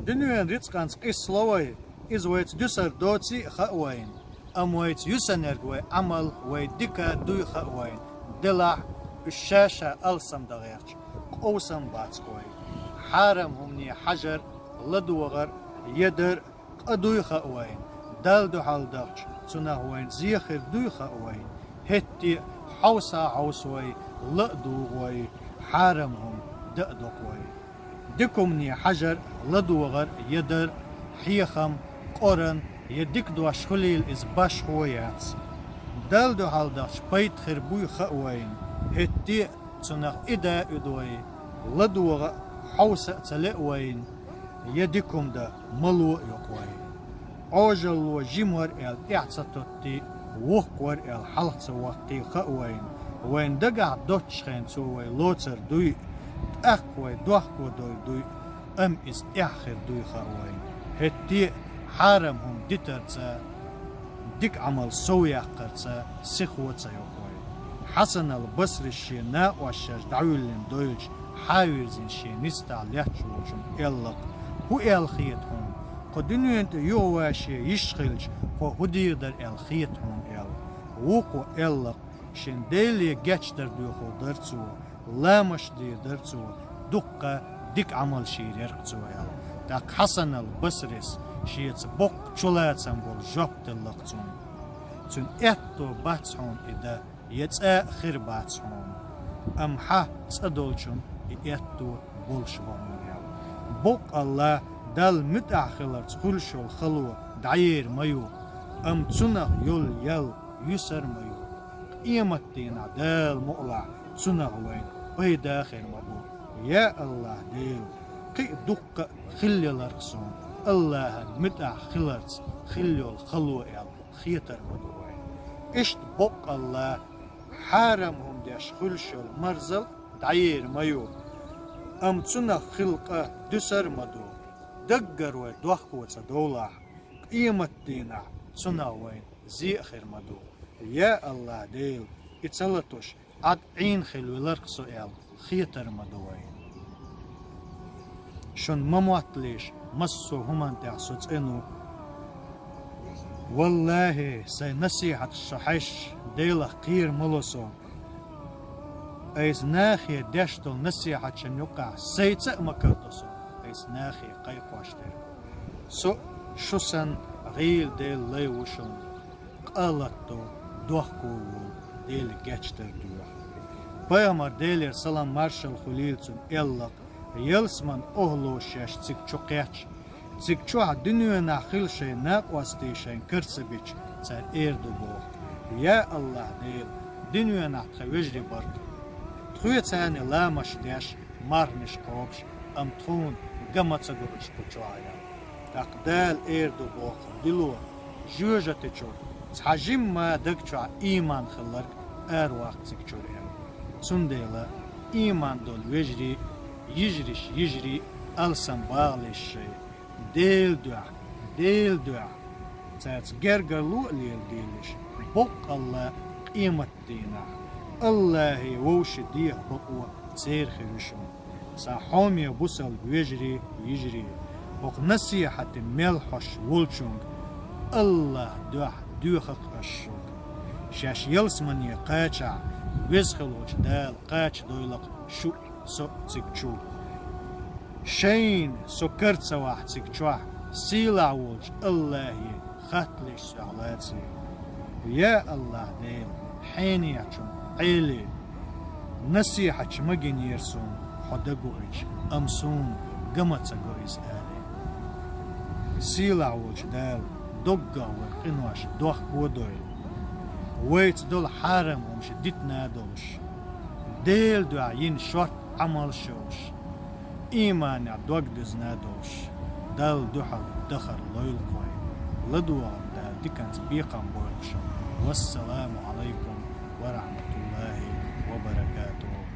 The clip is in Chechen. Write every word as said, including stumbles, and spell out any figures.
Дуьнен рицкъанца къийсало вай, иза вайца дуьсар доций а хаьа вайна, амма вайца юьсанерг вай Ӏамал, вай дика дуй хаьа вайна, делахь уьш ша-ша алсам дан гӀерташ, къовсам бац вай. Хьарам хӀумане хьажар, ладогӀар, ядар къа дуй хаьа вайна, Далла дуьхьал дахча, цунах вайна зе хир дуй хаьа вайна, хӀетте а хьовса а хьовсу вай, ла а дугӀу вай, хьарам хӀума даа доккху вай. Дика хӀумане хьажар, ладогӀар, ядар, хьехам, къоран, я дика дош хуьлийла иза башхо яц. Далла дуьхьал дахча пайда хир буй хаьа вайна, хӀетте а цунах и да а уьду вай, ладогӀа а, хьовса а ца леа вайна, я дика хӀума дан мало а йоккху вай. Ӏожалло жима вар аьлла тӀаьхьа ца тоттий, воккха вар аьлла хьалха ца ваккхий хаьа вайна, вайна дагахь доцчу хенахь цо вай лоцур дуй, тӀаккха вай дохко дойр дуй, амма иза тӀаьхьа хир дуй хаьа вайна. ХӀетте а хьарам хӀума дитарца, дика Ӏамал совъяккхарца сихо ца йоккху вай. Хьасан ал-Басрис шен накъост шаьш дӀавоьллина дойлачу хьавирзина шен нисдаллалц лаьтташ волчунна аьлла-кх: «ХӀун аьлла хета хьуна? Кху дуьнен тӀе юхаваьлла шен йиш хилча, кхо хӀун дийр дара аьлла хета хьуна?» — аьлла. Вукхо аьлла-кх: «Шен Деле гечдар доьхур дара цо, ламазаш дийр дара цо, дуккха дика Ӏамалш йийр яра-кх цо», — аьлла. ТӀаккха Хьасан ал-Басрис шеца боккха чулацам болу жоп делла-кх цунна: «Цуьнан аьтто бац хьуна и дан, я цкъа а хир бац хьуна. Амма хьан цӀа долчунна и аьтто болуш бу хьуна», — аьлла. Баккъалла, Далла муьтӀахь хиларца хуьлуш йолу хало дӀаер ма ю, амма цунах йолу ял юьсур ма ю. Къематдийнахь Дала мукъалахь цунах вайна пайда хир ма бу. Я АллахӀ Дела, кхин а дуккха а хилла яларх суна, АллахӀан муьтӀахь хиларца хилла йолу хало аьлла хетар ма ду вайн. Иштта баккъалла, хьарам хӀума деш хуьлуш йолу марзал дӀаер ма ю, амма цунах хилла къа дуьсур ма ду. Даггара вай дохко ца довлахь, къематдийнахь цунах вайна зе а хир ма ду. Я АллахӀ Дела, и ца латош, Ӏад Ӏийна хилла виларх со аьлла хетар ма ду вайн. Шуна ма мотталийша массо а хӀуманна тӀехь со цӀена ву. ВаллахӀи, сайн насихьаташ со хьаьжча, Делах кхера ма ло со. Айса нахе деш долу насихьаташна юккъехь сайца а ма карадо со, айса нахе кхайкхош дерг. Со а шу санна гӀийла Делан лай ву шуна. Къа а латто, дохко а волу, Деле гечдар доьху. Пайхамар, Делера салам маршалла хуьлийла цунна, аьлла-кх: ялсаманин охӀлоша шаьш цига чу кхетча, цига чохь дуьненахь хилла шайн накъостий шайна кара ца бича, цара эр ду боху: «Я АллахӀ Дела, дуьненахь тхан вежарий бара-кх. Тхоьца цхьаьна ламазаш деш, марханаш кхобуш, амма тхуна ган ма ца гойтуш кху чохь», — аьлла. ТӀаккха Дала эр ду боху: «Дило, жоьжахати чуьра цхьа жимма даг чохь ийман хилларг араваккха цига чуьра», — аьлла. Цундела ийман долу вежарий, йижариш йижарий, алсам багӀалаш шайн, Делан дуьхьа, Делан дуьхьа цаьрца гергарло а леладелаш, боккъалла къематдийнахь АллахӀе вовшийн деха бакъо церан хир ю шуна. Сан хьоме бусалба вежарий, йижарий, хӀокху насихьатан мел хьожуш волчунга АллахӀан дуьхьа доьху-кх ас шуьга. Шаьш ялсамане кхачахь, Веза хиллачу Дала кхачадойла-кх шу а, со а цига чу. Шайна со кара ца вахь цига чохь, сийлахь волчу АллахӀе хатталаш сох лаций. Я АллахӀ Дела, хьенехчун Ӏели, насихьаташ ма гинера суна хьо дагавоуьйтуш, амма суна ган ма ца го иза, алий. Сийлахь волчу Дала доггах вай къинош дохко а дойла. Вайца долу хьарам хӀумаш дитина а долуш, Делан дуьхьа йина шорта Ӏамалш йолуш, ийманехь дог дуьзна а долуш, Далла дуьхьал дахар лойла-кх вайн. ЛадогӀарна Дала диканца бекхам бойла шуна. Вассаламу Ӏалайкум ва рахьматуллахӀи ва баракатухӀу.